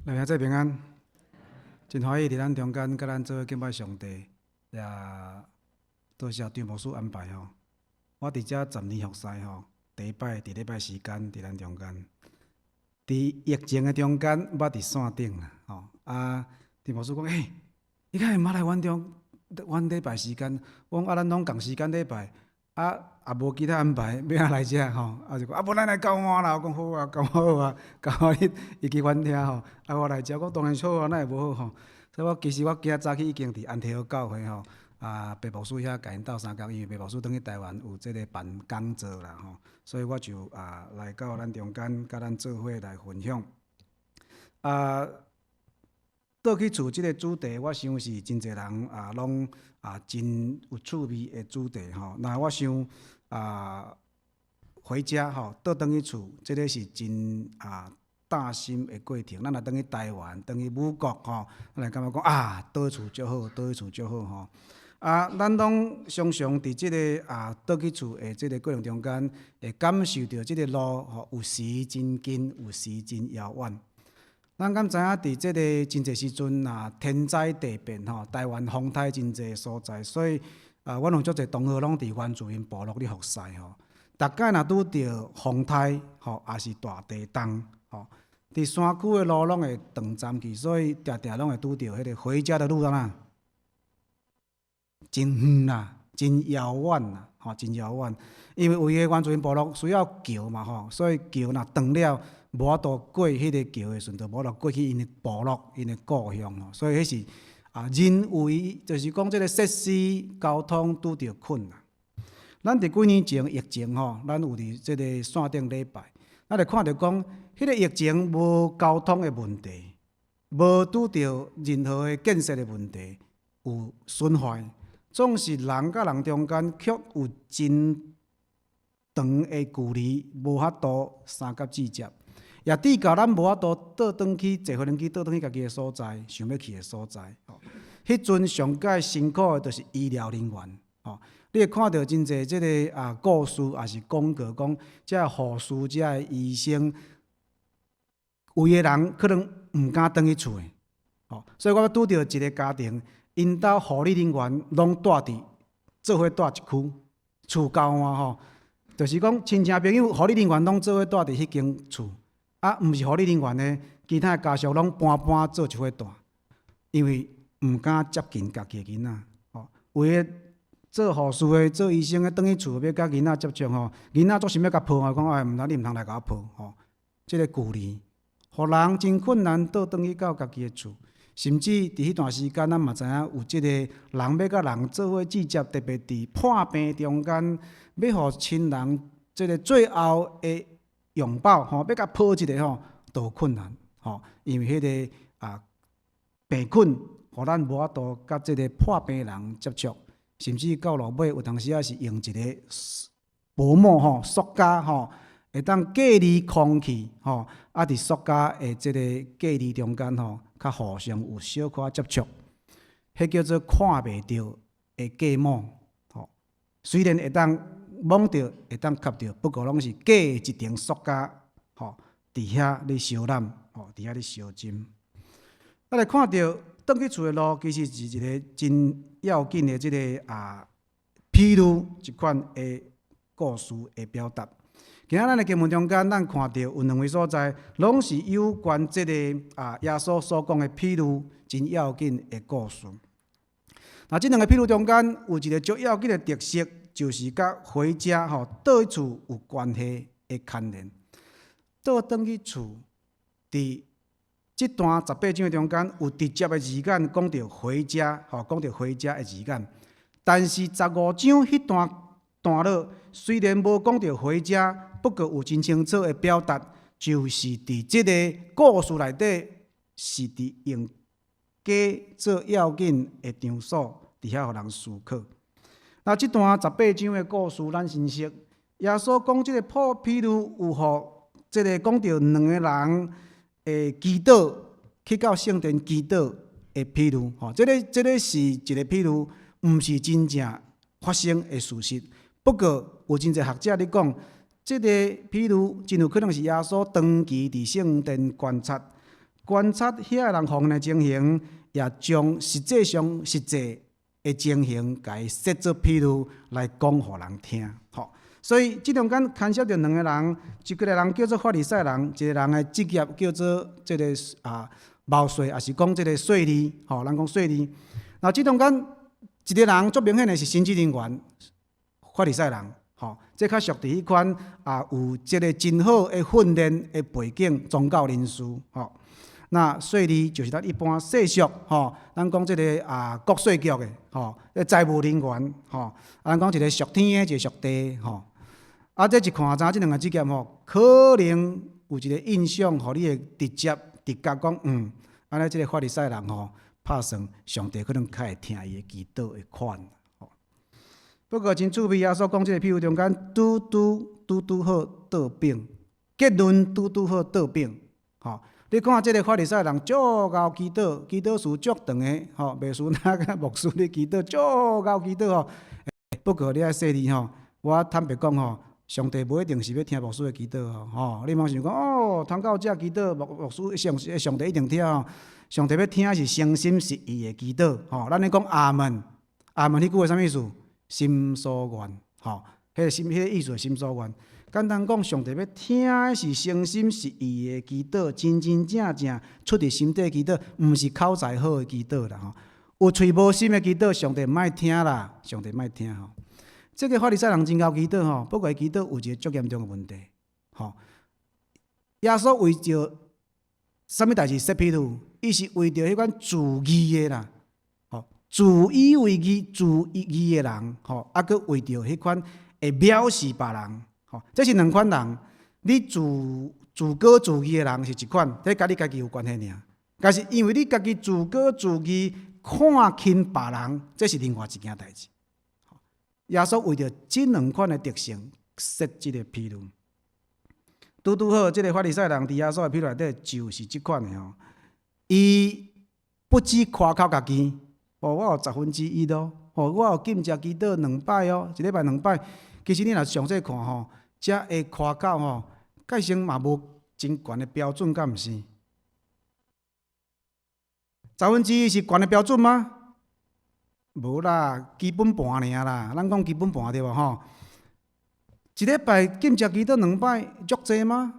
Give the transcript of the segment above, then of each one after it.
來兄弟平安，真歡喜佇咱中間，佮咱做伙敬拜上帝，也多謝張牧師安排吼。我佇遮10年服侍吼，第一擺佇禮拜時間佇咱中間，佇疫情的中間，捌佇線頂啦吼。啊，張牧師講，欸，你敢會毋捌來阮中，阮禮拜時間，我講啊，咱攏仝時間禮拜。啊，也無其他安排，欲按怎來遮吼？啊就講啊，無咱來交換啦。我講好啊，交換好啊，交換你伊去阮遐吼，啊我來遮，我當然好啊，哪會無好吼？所以我其實我今仔早起已經佇安提阿教會吼，啊白牧師遐共𪜶鬥相共，因為白牧師轉去台灣有這個辦講座啦吼，所以我就啊來到咱中間，佮咱做伙來分享。啊，倒去厝這個主題，我想是真濟人啊，攏啊真有趣味的主題吼。那我想啊，回家吼，倒轉去厝，這個是真啊擔心的過程。咱若轉去台灣，轉去母國吼，咱會感覺講啊，倒去厝足好，倒去厝足好吼。啊，咱攏常常佇這個啊倒去厝的這個過程中間，會感受著這個路吼，有時真近，有時真遙遠。咱敢知影，佇這個真濟時陣啊，天災地變吼，台灣風颱真濟所在，所以啊，阮有足濟同學攏佇原住民部落咧服侍吼。逐擺若拄著風颱吼，抑是大地動吼，佇山區的路攏會斷針去，所以定定攏會拄著彼個回家的路啊，真遠啦，真遙遠啦，吼，真遙遠。因為有的原住民部落需要橋嘛吼，所以橋若斷了，無法度過彼個橋的時陣，就無法度過去𪜶的部落、𪜶的故鄉吼。所以彼是啊，人為就是講這個設施交通拄著困難。咱佇幾年前疫情吼，咱有佇這個線頂禮拜，咱會看著講，彼個疫情無交通的問題，無拄著任何的建設的問題有損壞，總是人佮人中間卻有真長的距離，無法度相佮接觸，也致到咱無法度倒轉去坐飛機倒轉去家己的所在，想欲去的所在。彼陣上蓋辛苦的就是醫療人員。吼，你會看著真濟這個啊故事，抑是廣告講，這護士、這醫生，有的人可能毋敢轉去厝的。吼，所以我拄著一個家庭，𪜶兜護理人員攏蹛佇做伙蹛一區，厝交換吼，就是講親戚朋友護理人員攏做伙蹛佇彼間厝，啊，毋是護理人員的，其他的家屬攏搬搬做一伙蹛，因為毋敢接近家己的囡仔，吼，有的做護士的、做醫生的，轉去厝欲佮囡仔接觸吼，囡仔足想欲共抱啊，講哎，毋通你毋通來共我抱吼，這個距離，予人真困難倒轉去到家己的厝，甚至佇彼段時間，咱嘛知影有這個人欲佮人做伙接觸，特別佇破病中間，欲予親人這個最後的擁抱吼，欲共抱一下吼，都有困難吼，因為彼個啊病菌，予咱無法度佮這個破病人接觸，甚至到落尾有當時仔是用一個薄膜吼，塑膠吼，會當隔離空氣吼，啊，佇塑膠的這個隔離中間吼，較互相有小可接觸，彼叫做看袂著的隔膜吼。雖然會當摸著，會當吸著，不過攏是隔一層塑膠吼，佇遐咧相攬吼，佇遐咧相針。咱來看著轉去厝的路，其實是一個真要緊的這個啊，譬喻這款的故事的表達。今仔咱的經文中間，咱看著有兩位所在，攏是有關這個啊耶穌所講的譬喻，真要緊的故事。那這兩個譬喻中間有一個足要緊的特色，就是佮回家吼倒去厝有關係的牽連。倒轉去厝，佇這段十八章中間有直接的字眼講著回家，吼講著回家的字眼。但是十五章彼段段落雖然無講著回家，不過有真清楚的表達，就是佇這個故事內底是佇用家做要緊的場所，佇遐予人思考。那這段十八章的故事，咱熟悉。耶穌講這個破譬喻，有予這個講著兩個人會祈禱去到聖殿祈禱的譬喻，吼，這個是一個譬喻，毋是真正發生的事實。不過有真濟學者咧講，這個譬喻真有可能是耶穌長期佇聖殿觀察，觀察遐个人奉獻的情形，也將實際上實際的情形，共伊設做譬喻來講予人聽。吼，所以這中間牽涉著兩个人，一個人叫做法利賽人，一個人的職業叫做這个謀稅，抑是講這个稅吏，吼，咱講稅吏。那這中間一个人足明顯的是神職人員，法利賽人，吼，這較屬佇彼款有這个真好的訓練的背景，宗教人士，吼。那稅吏就是咱一般世俗，吼，咱講這个國稅局的，吼，財務人員，吼，咱講一个屬天的，一个屬地，吼。這一看知影這兩个職業吼，可能有一个印象，予你會直接直覺講，按呢這个法利賽人吼，拍算上帝可能較會聽伊的祈禱的款。吼。不過真趣味，耶穌講這个譬喻中間，拄拄拄拄好倒反，結論拄拄好倒反，吼。你看這个法利賽人足𠢕祈禱，祈禱詞足長的，吼，袂輸那個牧師咧祈禱足𠢕祈禱吼。不過你愛細膩吼，我坦白講吼，上帝無一定是欲聽牧師的祈禱吼，吼，你莫想講哦，通到遮祈禱，牧師上帝一定聽吼。上帝欲聽是誠心實意的祈禱，吼。咱咧講阿門，阿門彼句話啥物意思？心所願，吼，彼个心，彼个意思是心所願。簡單講，上帝欲聽的是誠心實意的祈禱，真真正正出佇心底祈禱，毋是口才好的祈禱啦吼。有喙無心的祈禱，上帝毋愛聽啦，上帝毋愛聽吼。這个法利賽人真𠢕祈禱吼，不過伊祈禱有一个足嚴重的問題，吼。耶穌為著啥物代誌設譬喻？伊是為著彼款自義的啦，吼，自以為義、自義的人，吼，閣為著彼款會藐視別人。吼，這是兩款人。你自高自義的人是一款，這佮你家己有關係爾。但是因為你家己自高自義，看輕別人，這是另外一件代誌。耶穌為著這兩款的特性設這個譬喻。拄拄好，這个法利賽人佇耶穌的譬喻內底就是這款的吼。伊不止誇口家己，哦，我有十分之一咯，哦，我有禁食祈禱兩擺哦，一禮拜兩擺。其實你若詳細看吼，遮會誇口吼，蓋成嘛無真懸的標準，敢毋是？十分之一是懸的標準嗎？無啦，基本盤爾啦。咱講基本盤對無吼？一禮拜禁食祈禱兩擺，足濟嗎？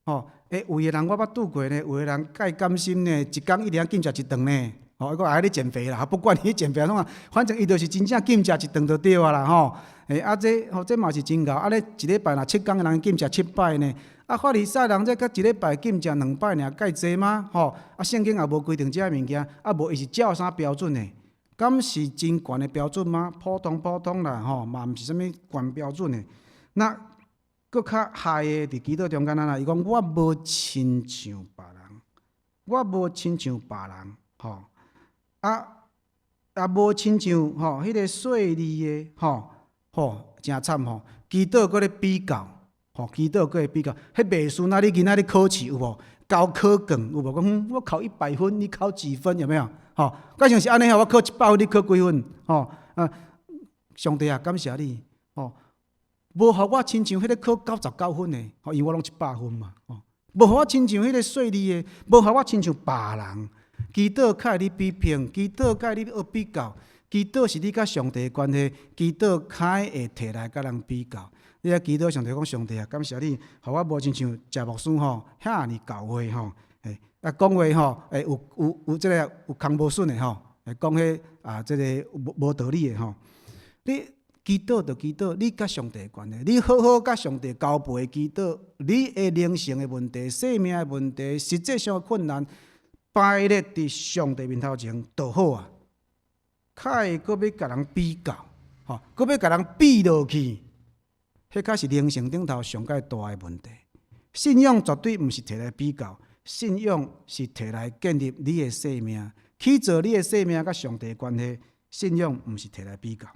吼，有的人我捌拄過呢，有的人蓋甘心呢，一工一定禁食一頓呢。吼，伊講愛咧減肥啦，不管你減肥創啥，反正伊就是真正禁食一頓就對啊啦吼。這吼這嘛是真𠢕，咧一禮拜若7工的人禁食七擺呢，法利賽人這才一禮拜禁食兩擺爾，蓋濟嗎？吼，聖經也無規定這个物件，無伊是照啥標準的？敢是真懸的標準嗎？普通普通啦，吼，嘛毋是啥物懸標準的。那閣較害的，佇祈禱中間啊，伊講我無親像別人，我無親像別人，吼，也無親像吼，彼个稅吏的，吼，吼，誠慘吼，祈禱閣咧比較，吼，祈禱閣會比較，彼袂輸若你囡仔咧考試有無？交考卷有無？講我考100分，你考幾分？有沒有？吼，敢像是按呢吼，我考100分，你考幾分？吼，上帝啊，感謝你，吼，無予我親像彼个考99分的，吼，因為我攏一百分嘛，吼，無予我親像彼个稅吏的，無予我親像別人。祈禱較會你比拼，祈禱較會你學比較，祈禱是你佮上帝的關係，祈禱較會提來佮人比較。你愛祈禱上帝講上帝啊，感謝你，予我無親像謝牧師吼，遐爾教會吼，講話吼，有這个有空無筍的吼，講彼這个無道理的吼。你祈禱就祈禱，你佮上帝的關係，你好好佮上帝交陪祈禱，你的靈性的問題、生命的問題、實際上的困難，擺咧佇上帝面頭前就好啊。較會閣欲共人比較，吼，閣欲共人比落去，彼較是靈性頂頭上蓋大的問題。信仰絕對毋是提來比較，信仰是提來建立你的生命，去做你的生命佮上帝的關係。信仰毋是提來比較。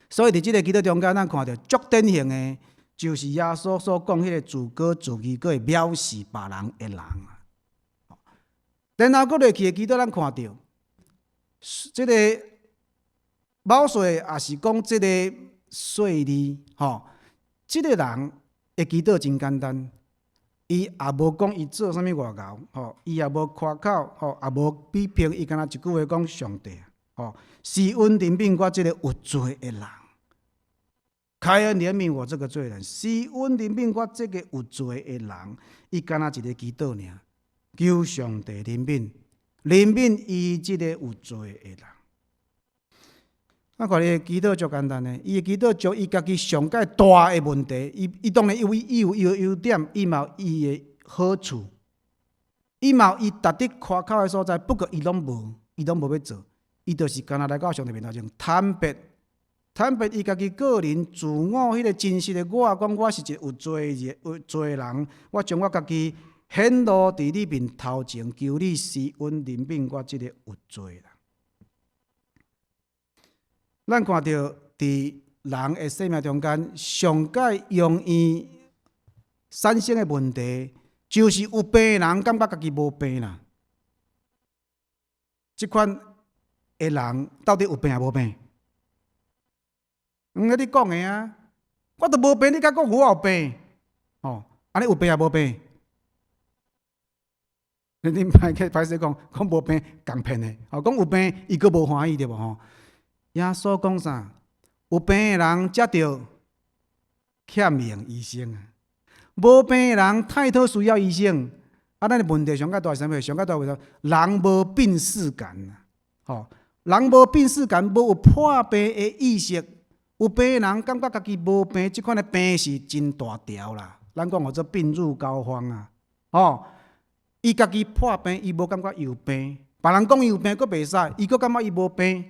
所以佇這个祈禱中間，咱看著足典型的，就是耶穌所講彼个自高自義、閣會藐視別人的人啊。然後閣落去的祈禱，咱看著這个謀稅，抑是講這个稅吏，吼，這个人的祈禱真簡單。伊也無講伊做啥物外敖，吼，伊也無誇口，吼，也無比評，伊干焦一句話講上帝，吼，施恩憐憫我這个有罪的人，開恩憐憫我這個罪人，施恩憐憫我這個有罪的人，伊干焦一个祈禱爾，求上帝憐憫，憐憫伊這个有罪的人。我看伊的祈禱足簡單的，伊的祈禱將伊家己上蓋大的問題，伊當然伊有伊的優點，伊嘛有伊的好處，伊嘛有伊值得誇口的所在，不過伊攏無，伊攏無欲做，伊就是干焦來到上帝面頭前坦白，坦白伊家己個人自我彼个真實的我，講我是一個有罪的有罪的人，我將我家己顯露佇你面頭前，求你施恩憐憫我這個有罪的人。咱看著佇人的生命中間，上蓋容易產生的問題，就是有病的人感覺家己無病啦。這款的人到底有病抑無病？毋，你講的啊，我都無病，你敢講我有病？吼，按呢有病抑無病？你歹去歹勢講，講無病共騙的，吼，講有病伊閣無歡喜對無吼？耶穌講啥？有病的人才著欠用醫生啊！無病的人太討需要醫生。啊，咱的問題上較大是啥物？上較大問題，人無病識感啊！吼，人無病識感，無有破病的意識。有病的人感覺家己無病，這款的病是真大條啦。咱講號做病入膏肓啊！吼，伊家己破病，伊無感覺伊有病，別人講伊有病，閣袂使，伊閣感覺伊無病。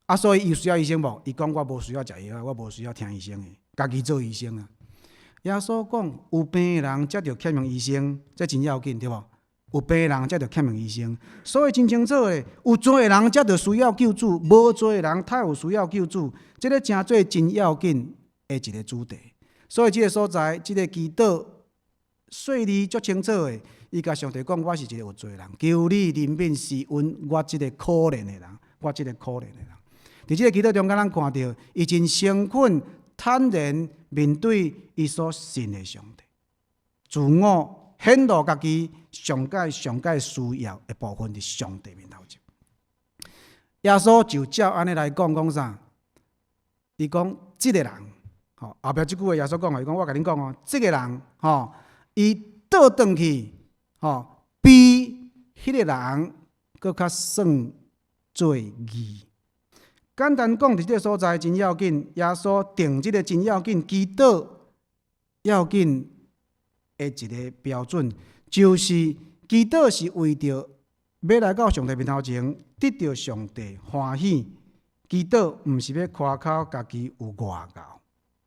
啊，所以伊有需要醫生無？伊講我無需要食藥啊，我無需要聽醫生的，家己做醫生啊。耶穌講，有病的人才著欠用醫生，這真要緊對無？有病的人才著欠用醫生，所以真清楚的，有罪的人才著需要救主，無罪的人太有需要救主，這个成做真要緊的一个主題。所以這个所在，這个祈禱細膩足清楚的，伊共上帝講，我是一个有罪的人，求你憐憫施恩我這个可憐的人，我這个可憐的人。佇這个祈禱中間，咱看著伊真誠懇、坦然面對伊所信的上帝，自我顯露家己上蓋上蓋需要的部分佇上帝面頭前。耶穌就照按呢來講，講啥？伊講這个人，吼，後壁這句話耶穌講的，伊講我共恁講哦，這个人，吼，伊倒轉去，吼，比彼个人閣較算做義。簡單講，佇這个所在真要緊，耶穌定這个真要緊，祈禱要緊的一个標準，就是祈禱是為著欲來到上帝面頭前，得著上帝歡喜。祈禱毋是欲誇口家己有偌𠢕，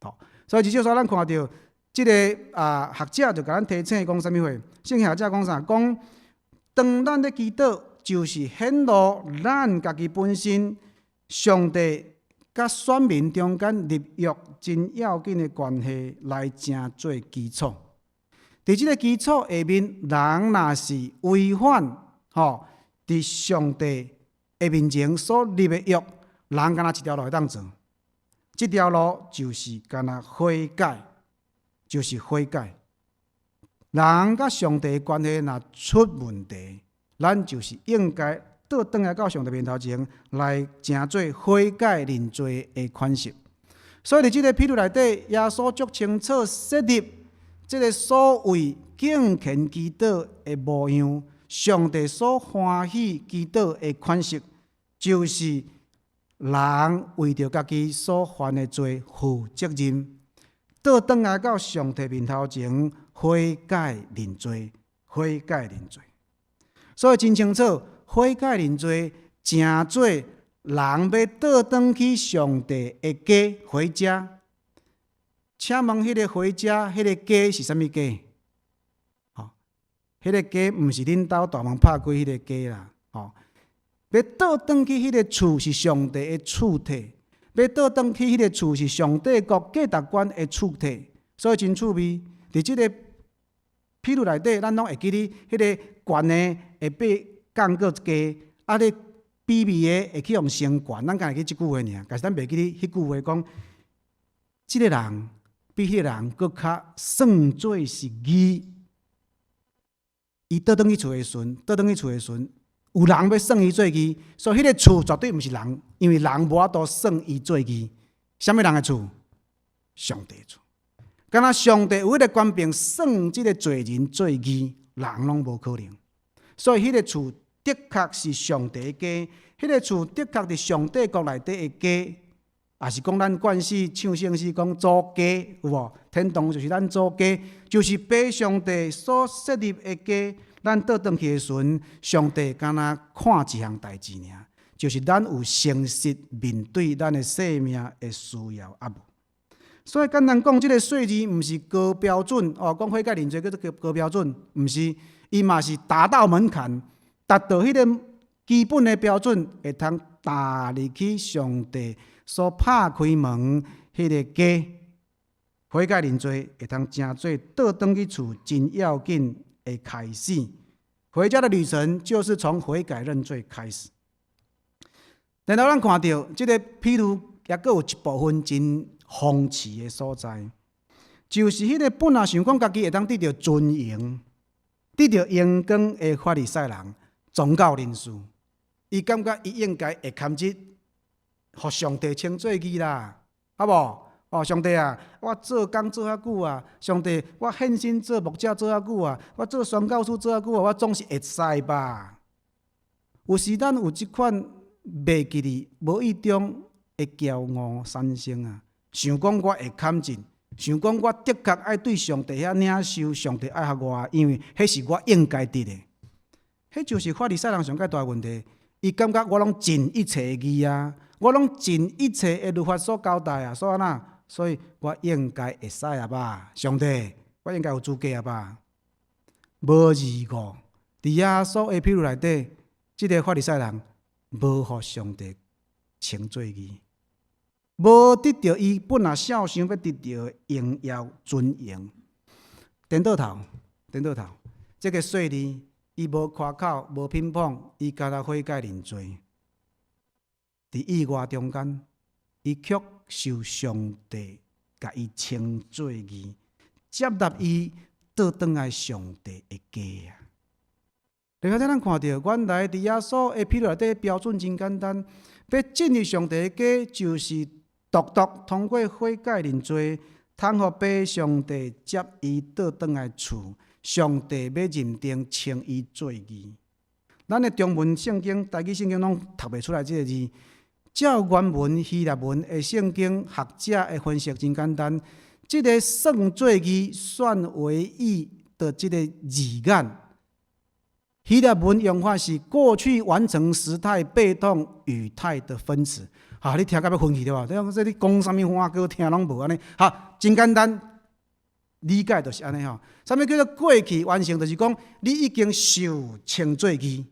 吼。所以至少說，咱看著這个啊學者就共咱提醒講啥物話？聖經學者講啥？講當咱咧祈禱，就是顯露咱家己本身。上帝佮選民中間立約真要緊的關係來成做基礎。佇這个基礎下面，人若是違反吼，佇上帝的面前所立的約，人干焦一條路會當走，這條路就是干焦悔改，就是悔改。人佮上帝的關係若出問題，咱就是應該倒轉來到上帝面頭前來，成做悔改認罪的款式。所以佇這个譬喻內底，耶穌足清楚設立這个所謂敬虔祈禱的模樣，上帝所歡喜祈禱的款式，就是人為著家己所犯的罪負責任，倒轉來到上帝面頭前悔改認罪，悔改認罪。所以真清楚。悔改認罪，成做人欲倒轉去上帝的家回家。請問彼个回家，彼个家是啥物家？吼，彼个家毋是恁兜大門拍開彼个家啦，吼。欲倒轉去彼个厝是上帝的厝體，欲倒轉去彼个厝是上帝國價值觀的厝體，所以真趣味。佇這个譬喻內底，咱攏會記得彼个懸的會被降閣低，啊！咧卑微的會去予升懸，咱敢會記這句話爾，但是咱袂記得彼句話講，這个人比彼个人閣較算做是義。伊倒轉去厝的時陣，倒轉去厝的時陣，有人欲算伊做義，所以彼個厝絕對毋是人，因為人無法度算伊做義。啥物人的厝？上帝厝。敢若上帝有彼個權柄算這個罪人做義，人攏無可能。所以彼個厝的確是上帝的家，彼個厝的確佇上帝國內底的家，也是講咱慣勢唱聖詩講祖家，有無？天堂就是咱祖家，就是父上帝所設立的家。咱倒轉去的時陣，上帝敢若看一項代誌爾，就是咱有誠實面對咱的生命的需要抑無？所以簡單講，這個稅字毋是高標準哦，講悔改認罪叫做高高標準，毋是，伊嘛是達到門檻，達到彼個基本的標準，會通踏入去上帝所拍開門彼個家。悔改認罪會通成做倒轉去厝真要緊的開始。回家的旅程就是從悔改認罪開始。然後咱看著這個譬喻，猶閣有一部分真諷刺的所在，就是彼個本來想講家己會當得著尊榮、得著榮光的法利賽人、宗教人士，伊感覺伊應該會堪得，予上帝稱做義啦，好無？哦，上帝啊，我做工做遐久啊，上帝，我獻身做牧者做遐久啊，我做宣教師做遐久啊，我總是會使吧？有時咱有這款袂記得無意中的驕傲產生啊，想講我會堪得，想講我的確愛對上帝遐領受上帝愛予我，因為彼是我應該得的。彼就是法利賽人上蓋大問題，伊感覺我攏盡一切義啊，我攏盡一切的律法所交代啊，所以按怎？所以我應該會使啊吧？上帝，我應該有資格啊吧？無二五，佇耶穌的譬喻內底，這個法利賽人無予上帝稱做義，無得著伊本來想欲得著的榮耀尊榮。顛倒頭，顛倒頭，這個稅吏伊無誇口，無評判，伊干焦悔改認罪。佇意外中間，伊卻受上帝共伊稱做義，接納伊倒轉來上帝的家啊！然後咱看著，原來佇耶穌的譬喻內底標準真簡單，欲進入上帝的家，就是獨獨通過悔改認罪，通予父上帝接伊倒轉來厝，上帝欲認定稱伊做義。咱的中文聖經、台語聖經攏讀袂出來這个字。照原文希臘文的聖經學者的分析真簡單，這个算做義、算為義的這个字眼，希臘文用法是過去完成時態被動語態的分詞。哈，你聽甲欲昏去對無？這你講啥物話歌聽攏無按呢。哈，真簡單理解就是按呢吼。啥物叫做過去完成？就是講你已經受稱做義，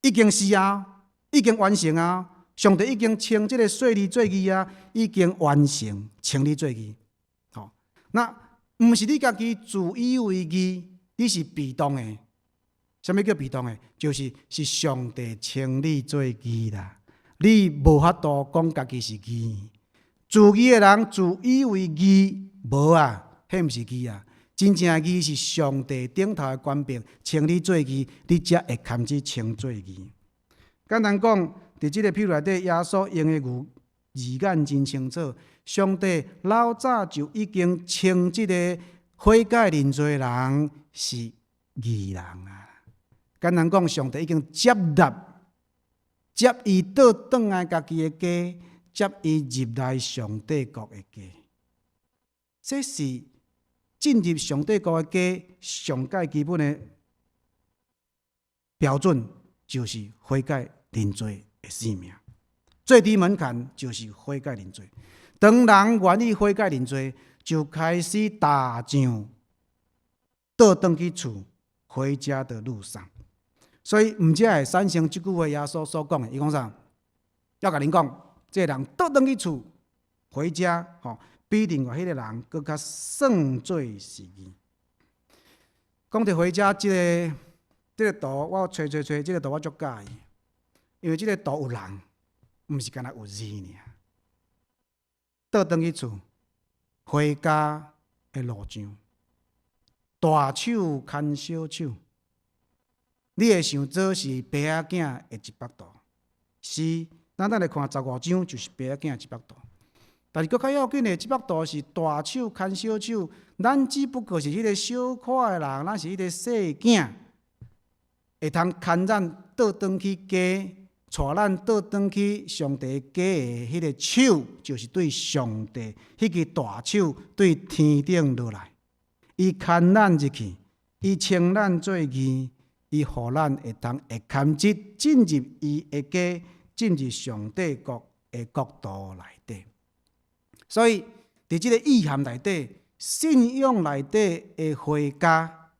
已經是啊，已經完成啊。上帝已經稱這个稅吏做義啊，已經完成稱你做義。吼，那毋是你家己自以為義，你是被動的。啥物叫被動的？就是是上帝稱你做義啦。你無法度講家己是義。自義的人自以為義，無啊，彼毋是義啊。真正的義是上帝頂頭的權柄，稱你做義，你才會堪得稱做義。簡單講，佇這个譬喻內底，耶穌用的語字眼真清楚。上帝老早就已經稱這个悔改認罪的人是義人啊。簡單講，上帝已經接納，接伊倒轉來家己的家，接伊入來上帝國的家。這是進入上帝國的家上蓋基本的標準，就是悔改認罪的生命。最低門檻就是悔改認罪。當人願意悔改認罪，就開始踏上倒轉去厝回家的路上。所以，毋才會產生這句話，耶穌所講的，伊講啥？要共恁講，這個人倒轉去厝回家，吼，比另外彼個人閣較算做是義。講著回家這個圖，我揣揣揣，這個圖我足佮意，因為這個圖有人，毋是干焦有字爾。倒轉去厝，回家的路上，大手牽小手。你會想做是爸仔囝的一幅圖。是，咱等來看十五章就是爸仔囝這幅圖。但是閣較要緊的，這幅圖是大手牽小手，咱只不過是彼個小可的人，咱是彼個細囝，會通牽咱倒轉去家，帶咱倒轉去上帝家的彼個手，就是對上帝彼支大手對天頂落來，伊牽咱入去，伊稱咱做義，伊予咱會通會堪得進入伊的家，進入上帝國的國度內底。所以，佇這個意涵內底，信仰內底的回家，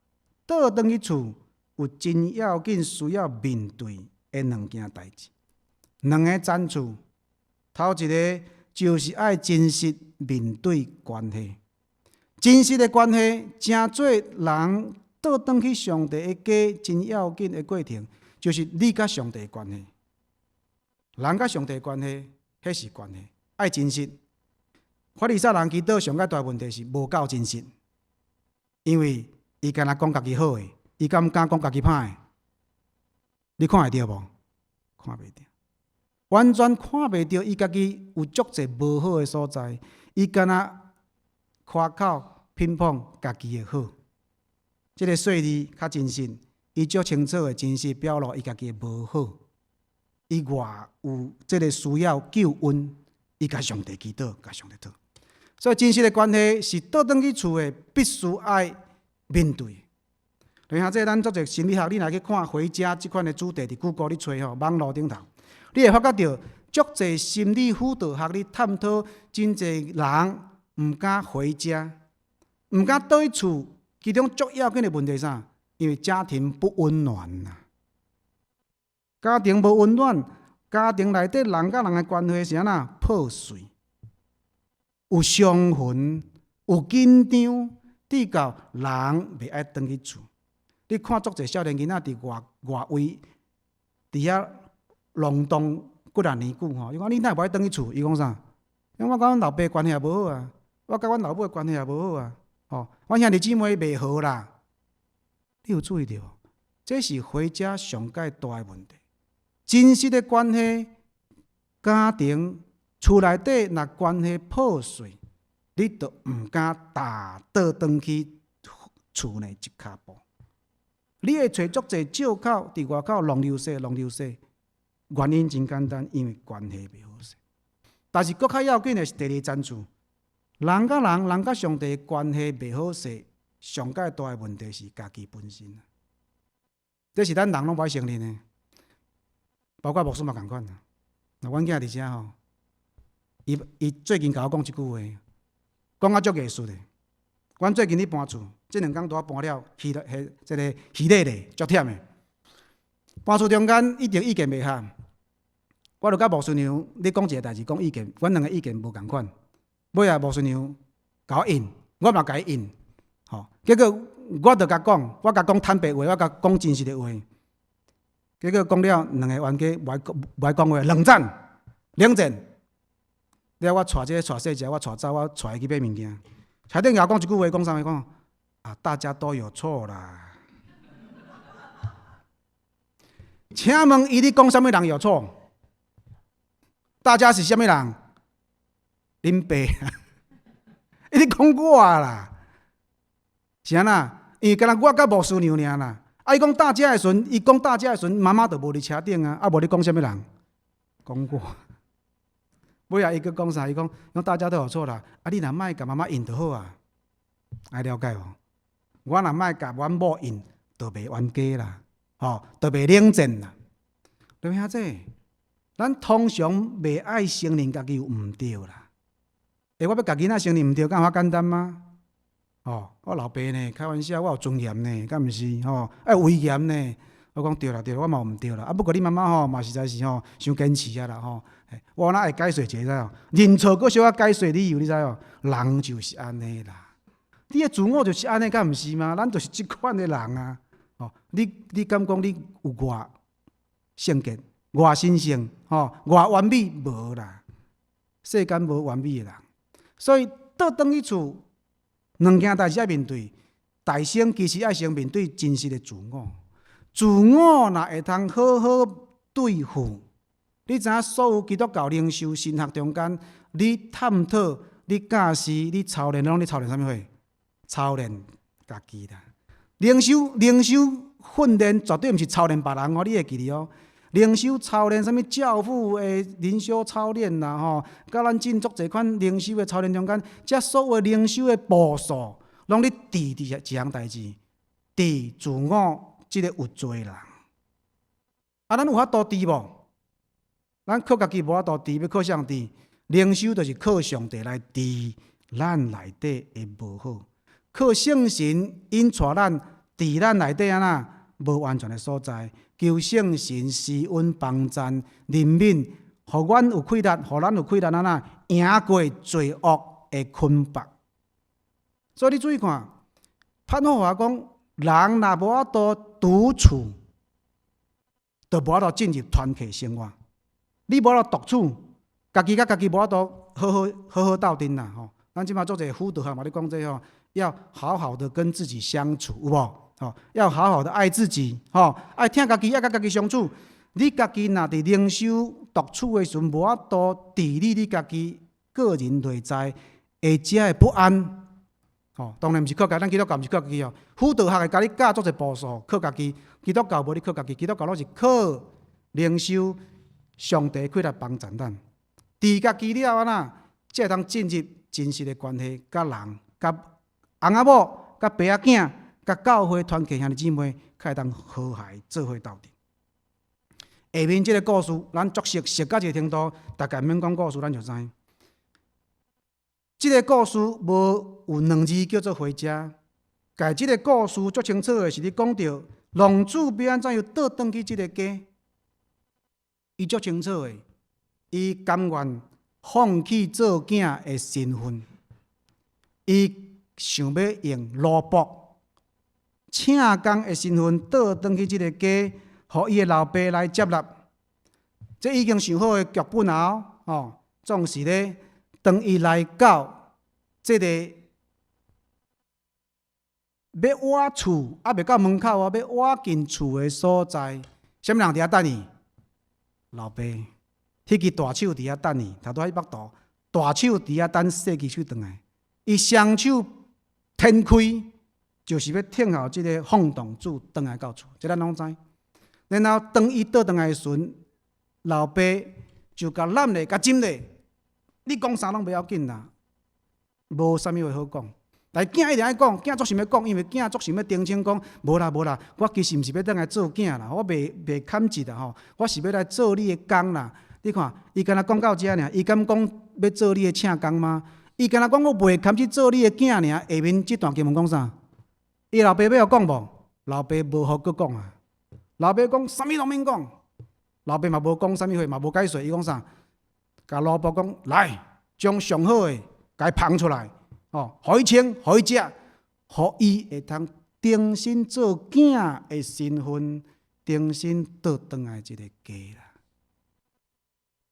倒轉去厝，有真要緊需要面對的兩件代誌。兩个層次，頭一个就是愛真實面對關係，真實的關係，成做人倒轉去上帝的家，真要緊的過程，就是你佮上帝的關係。人佮上帝的關係，彼是關係，愛真實。法利賽人祈禱上較大問題是無夠真實，因為伊干焦講家己好的，伊敢毋敢講家己歹的？你看會著無？看袂著，完全看袂著伊家己有足濟無好的所在，伊干焦誇口噴捧家己的好。這個稅吏較真實，伊足清楚的真實表露伊家己的無好，伊偌有這个需要救恩，伊共上帝祈禱，共上帝討。所以真實的關係是倒轉去厝的，必須愛面對。然後這咱做者心理學，你若去看回家這款的主題，佇 Google 咧揣吼，網路頂頭，你會發覺著足濟心理輔導學咧探討，真濟人毋敢回家，毋敢倒去厝，其中足要緊的問題是啥？因為家庭不溫暖呐。家庭無溫暖，家庭內底人佮人的關係是按怎破碎，有傷痕，有緊張，直到人袂愛轉去厝。你看足濟少年囡仔佇外外圍佇遐浪蕩幾若年久吼，伊講你哪會無愛轉去厝？伊講啥？因為我佮阮老爸關係也無好啊，我佮阮老母的關係也無好啊，吼，阮兄弟姊妹袂和啦。你有注意著無？這是回家上蓋大的問題。真實的關係，家庭厝內底若關係破碎，你就毋敢踏倒轉去厝內一跤步。你會揣足濟借口佇外口浪流勢，浪流勢。原因真簡單，因為關係袂好勢。但是閣較要緊的是第二層次，人佮人，人佮上帝關係袂好勢，上蓋大的問題是家己本身。這是咱人攏無愛承認的，包括牧師嘛仝款啊。若阮囝佇遮吼，伊伊最近共我講一句話，講甲足藝術的。阮最近咧搬厝，這兩工拄仔搬了，虛咧彼這个虛咧咧，足忝的。搬厝中間一定意見袂合，我就佮牧師娘咧講一个代誌，講意見，阮兩个意見無仝款。尾仔牧師娘共我應，我嘛共伊應，吼。結果我就共講，我共講坦白話，我共講真實的話。結果講了，兩个冤家無愛無愛講話，冷戰，冷戰。了我帶這个帶細隻，我帶走，我帶伊去買物件。車頂共我講一句話，講啥物？講啊，大家都有錯啦。請問伊咧講啥物人有錯？大家是啥物人？恁爸。伊咧講我啦，是按怎？因為敢若我佮牧師娘爾啦。啊，伊講大家的時陣，伊講大家的時陣，媽媽就無佇車頂啊。啊，無咧講啥物人？講我。尾仔伊閣講啥？伊講講大家都有錯啦。啊，你若莫共媽媽應就好啊。愛了解無？我若莫共阮某應，就袂冤家啦，吼，就袂冷戰啦。對兄弟，咱通常袂愛承認家己有毋對啦。欸，我欲共囡仔承認毋對，敢有遐簡單嗎？吼，我老爸呢，開玩笑，我有尊嚴呢，敢毋是？吼，愛有威嚴呢。我講對啦對啦，我嘛有毋對啦。啊，不過你媽媽吼嘛實在是吼，傷堅持啊啦吼。我哪會解釋一下，知無？認錯閣小可解釋理由，你知無？人就是按呢啦。你的自我就是按呢，敢毋是嗎？咱就是這款的人啊。吼，你你敢講你有偌聖潔、偌神聖、吼偌完美？無啦，世間無完美的人。所以倒轉去厝，兩件代誌愛面對。大先其實愛先面對真實的自我。自我若會通好好對付，你知影所有基督教靈修神學中間，你探討、你教示、你操練，攏咧操練啥物貨？操練家己啦。靈修靈修訓練絕對毋是操練別人哦，你會記得哦。靈修操練啥物教父的靈修操練啦吼，佮咱進足濟款靈修的操練中間，這所有靈修的步數，攏咧治佇一項代誌，治自我這个有罪人。啊，咱有法度治無？咱靠家己無法度治，欲靠啥人治？靈修就是靠上帝來治咱內底的無好，靠聖神引帶咱治咱內底按怎無完全的所在，求聖神施恩幫贊憐憫，予阮有氣力，予咱有氣力按怎贏過罪惡的捆綁。所以你注意看，潘霍華講，人若無法度獨處，就無法度進入團契生活。你無法度獨處，家己佮家己無法度好好好好鬥陣啦吼。咱這馬做者輔導學嘛，咧講這吼，要好好的跟自己相處，有無？吼，要好好的愛自己，吼，愛疼家己，愛佮家己相處。你家己若佇靈修獨處的時陣，無法度治理你家己個人內在會遮的不安，吼，當然毋是靠家己，咱基督教毋是靠家己哦。輔導學會共你教足濟步數，靠家己。基督教無咧靠家己，基督教攏是靠靈修，上帝氣力幫助咱。治家己了按怎，才會當進入真實的關係，佮人、佮翁仔某、佮爸仔囝、佮教會團契兄弟姊妹，較會當和諧做伙鬥陣。下面這个故事，咱足熟熟到這个程度，大概毋免講故事，咱就知。這个故事無有兩字叫做回家，共這个故事足清楚的是，咧講著浪子欲按怎樣倒轉去這个家，伊足清楚的，伊甘願放棄做囝的身份，伊想欲用奴僕、請工的身份倒轉去這个家，予伊的老爸來接納。這已經想好的劇本啊！哦，總是咧，當伊來到這个欲倚厝，猶未到門口哦，欲倚近厝的所在，啥物人佇遐等伊？老爸，彼支大手佇遐等伊，頭拄仔彼幅圖，大手佇遐等細支手轉來，伊雙手展開，就是欲等候這个放蕩子轉來到厝，這咱攏知。然後當伊倒轉來的時陣，老爸就共攬咧，共枕咧。你講啥攏袂要緊啦，無啥物話好講。但是囝一定愛講，囝足想欲講，因為囝足想欲澄清講，無啦無啦，我其實毋是欲轉來做囝啦，我袂袂堪節啦吼，我是欲來做你的工啦。你看，伊敢若講到遮爾，伊敢講欲做你的請工嗎？伊敢若講我袂堪去做你的囝爾。下面這段經文講啥？伊老爸欲予講無？老爸無予閣講啊。老爸講啥物攏免講，老爸嘛無講啥物話，嘛無解說，伊講啥？共奴僕講來，將上好的共伊捧出來，哦，予伊穿，予伊食，予伊會通重新做囝的身份，重新倒轉來這个家啦。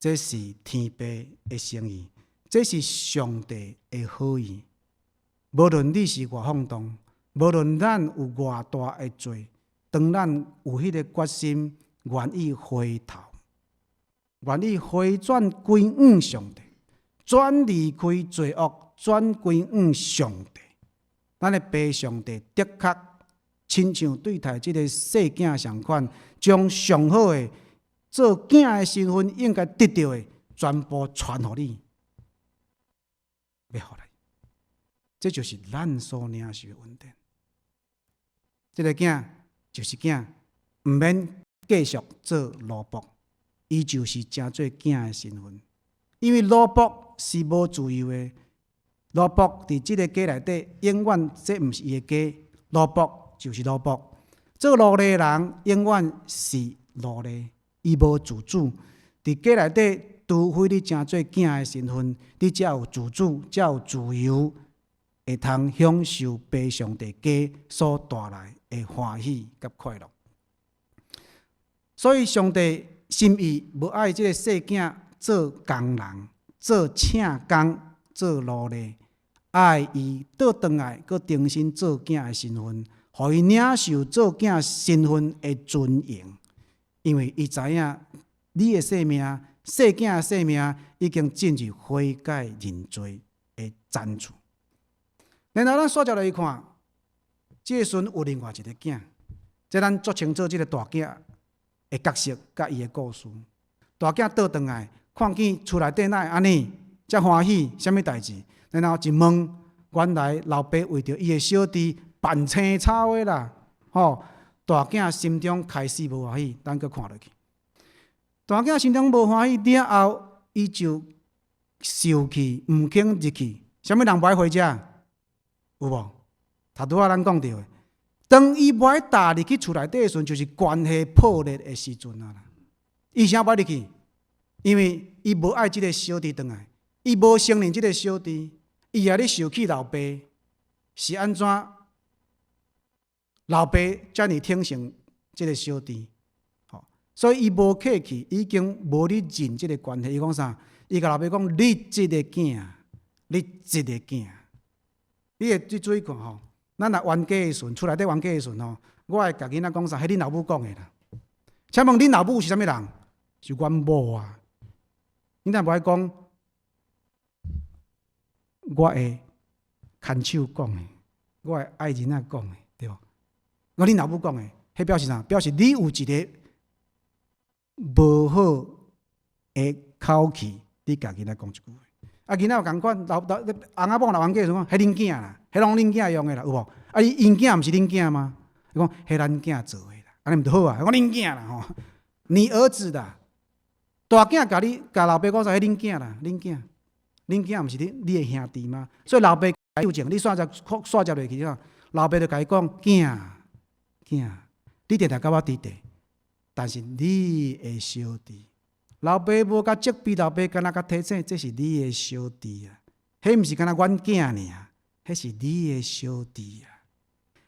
這是天父的心意，這是上帝的好意。無論你是偌放蕩，無論咱有偌大的罪，當咱有彼个決心，願意回頭，願意回轉歸向上帝，轉離開罪惡，轉歸向上帝。咱的父上帝的確親像對待這个細囝仝款，將上好的做囝的身份應該得著的，全部傳予你，欲予你。這就是咱所領受的恩典。這个囝就是囝，毋免繼續做奴僕，伊就是成做囝的身份。因為奴僕是無自由的，奴僕佇這个家內底，永遠這毋是伊的家，奴僕就是奴僕。做奴隸的人永遠是奴隸，伊無自主。佇家內底，除非你成做囝的身份，你才有自主，才有自由，會通享受父上帝家所帶來的歡喜佮快樂。所以上帝心意無愛這个細囝做工人、做請工、做奴隸，愛伊倒轉來，閣重新做囝的身份，予伊領受做囝身份的尊榮，因為伊知影你的性命，細囝的性命已經進入悔改認罪的層次。然後咱煞接落去看，這個時陣有另外一个囝，這咱足清楚這个大囝的角色佮伊的故事。大囝倒轉來，看見厝內底哪會按呢，遮歡喜，啥物代誌？然後一問，原來老爸為著伊的小弟扮青草的啦，吼！大囝心中開始無歡喜，咱閣看落去。大囝心中無歡喜了後，伊就受氣，毋肯入去。啥物人無愛回家？有無？頭拄仔咱講著的，當伊無愛踏入去厝內底的時陣，就是關係破裂的時陣啊！伊啥無愛入去？因為伊無愛這个小弟轉來，伊無承認這个小弟，伊也咧受氣老爸是按怎？老爸遮爾疼惜這个小弟，吼，所以伊無客氣，已經無咧認這个關係。伊講啥？伊共老爸講：你這个囝，你這个囝，你會去注意看吼。咱若冤家的時陣，厝內底冤家的時陣吼，我會共囡仔講啥？彼恁老母講的啦。請問恁老母是啥物人？是阮某啊。你若無愛講，我的牽手講的，我的愛人仔講的，對無？我恁老母講的，彼表示啥？表示你有一个無好的口氣，你共囡仔講這句話。啊，囡仔有仝款，老老翁仔某若冤家時講，彼恁囝啦，彼攏恁囝用的啦，有無？啊，伊𪜶囝毋是恁囝嗎？伊講彼咱囝做的啦，按呢毋就好啊？講恁囝啦吼，你兒子啦，大囝共你共老爸講啥？彼恁囝啦，恁囝，恁囝毋是你的兄弟嗎？所以老爸糾正，你煞接煞接落去啊，老爸就共伊講，囝囝，你定定佮我佇佇，但是你的小弟。老爸無共責備，老爸干焦共提醒，這是你的小弟啊，彼毋是干焦阮囝爾，彼是你的小弟啊。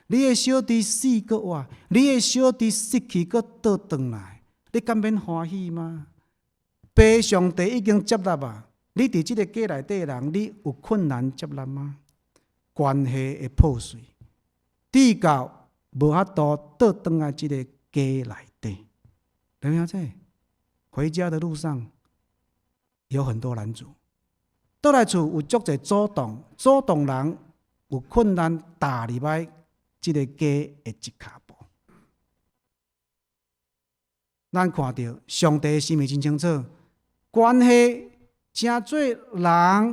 你的小弟死閣活，你的小弟失去閣倒轉來，你敢免歡喜嗎？爸上帝已經接納啊！你佇這个家內底人，你有困難接納嗎？關係會破碎，直到無法度倒轉來這个家內底，了解這？回家的路上有很多攔阻，倒來厝有足濟阻擋，阻擋人有困難踏入來這个家的一跤步。咱看著上帝的心意真清楚，關係成做人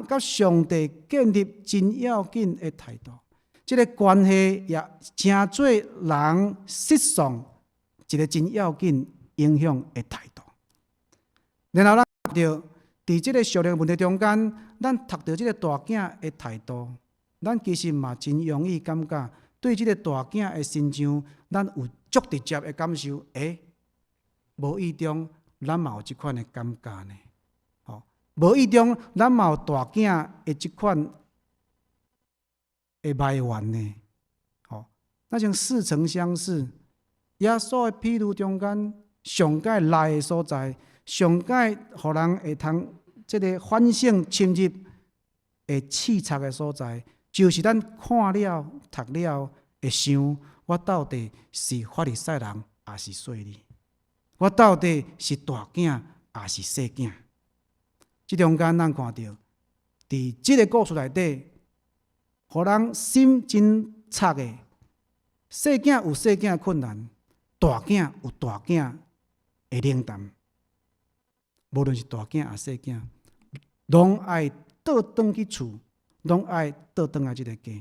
佮上帝建立真要緊的態度，這个關係也成做人失喪一个真要緊影響的態度。然後咱看著佇這个屬靈問題中間，咱讀著這个大囝的態度，咱其實嘛真容易感覺對這个大囝的身上，咱有足直接的感受。欸，無意中咱嘛有這款的感覺呢。吼，無意中咱嘛有大囝的這款的埋怨呢。吼，那像似曾相識，耶穌的譬喻中間，上蓋來的所在，上蓋予人會通這个反省深入會刺插的所在，就是咱看了、讀了會想，我到底是法利賽人，抑是稅吏？我到底是大囝，抑是細囝？這中間咱看著，佇這个故事內底，予人心真插的。細囝有細囝的困難，大囝有大囝的冷淡。無論是大囝抑細囝，攏愛倒轉去厝，攏愛倒轉來這个家，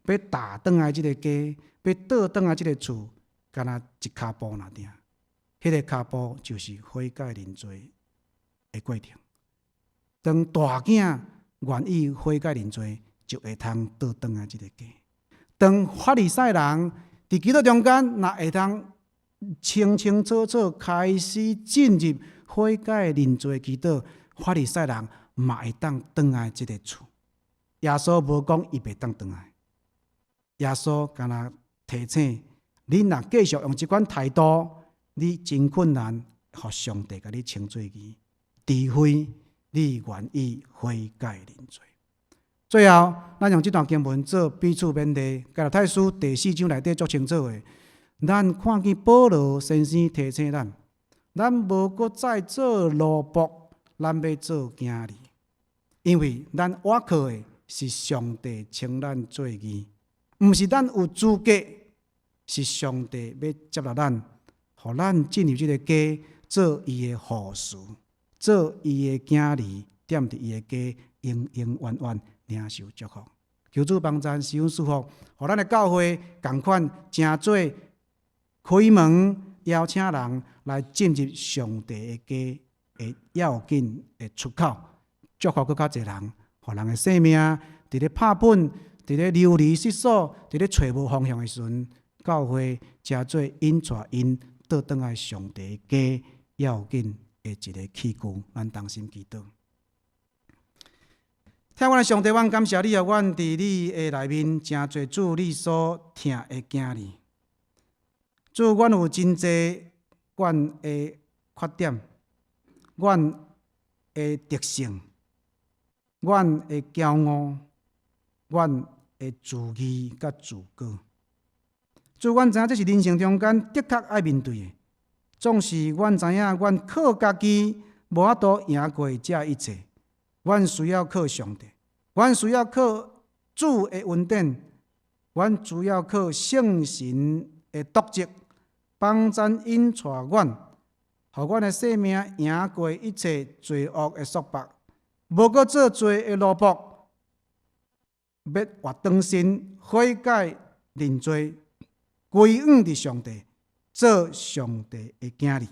欲踏轉來這个家，欲倒轉來這个厝，干焦一跤步爾爾。彼个跤步就是悔改認罪的過程。當大囝願意悔改認罪，就會通倒轉來這个家。當法利賽人佇基督中間，若會通清清楚楚開始進入悔改認罪祈禱，法利賽人嘛會當轉來這个厝。耶穌無講伊袂當轉來，耶穌干焦提醒你，若繼續用這款態度，你真困難，予上帝共你稱做義，除非你願意悔改認罪。最後，咱用這段經文做彼此勉勵。加拉太書第四章內底足清楚的，咱看見保羅先生提醒咱，咱無閣再做奴僕，咱欲做囝兒，因為咱倚靠的是上帝稱咱做義，毋是咱有資格，是上帝欲接納咱，予咱進入這个家做伊的後嗣，做伊的囝兒，踮佇伊的家，永永遠遠領受祝福。求主幫贊，賜恩賜福，予咱的教會仝款成做開門邀請人來進入上帝的家的要緊的出口，祝福閣較濟人，予人的生命佇咧拍糞、佇咧流離失所、佇咧揣無方向的時陣，教會成做引帶𪜶倒轉來上帝家要緊的一个器具，咱同心祈禱。疼阮的上帝，阮感謝你，予阮佇你的內面，成做主你所疼的囝兒。主，阮有真濟阮的缺點，阮的特性，阮的驕傲，阮的自義佮自高。主，阮知影這是人生中間的確愛面對的。總是阮知影，阮靠家己無法度贏過這一切。阮需要靠上帝，阮需要靠主的恩典，阮需要靠聖神的督責，幫贊引帶阮，予阮的生命贏過一切罪惡的束縛，無閣做罪的奴僕，欲活轉身悔改認罪，歸向佇上帝，做上帝的囝兒。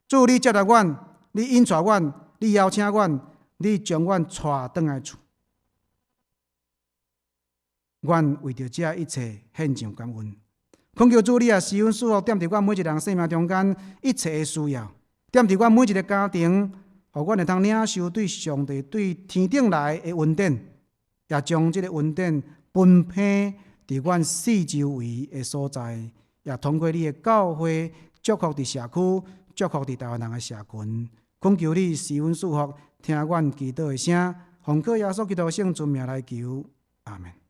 主，你接納阮，你引帶阮，你邀請阮，你將阮帶轉來厝。阮為著這一切獻上感恩。懇求主，你也施恩賜福，踮佇阮每一個人生命中間一切的需要，踮佇阮每一个家庭，予阮會通領受對上帝對天頂來的恩典，也將這个恩典分配佇阮四周圍的所在，也通過你的教會祝福佇社區，祝福佇台灣人的社群。懇求你施恩賜福，聽阮祈禱的聲，奉靠耶穌基督聖尊名來求，阿門。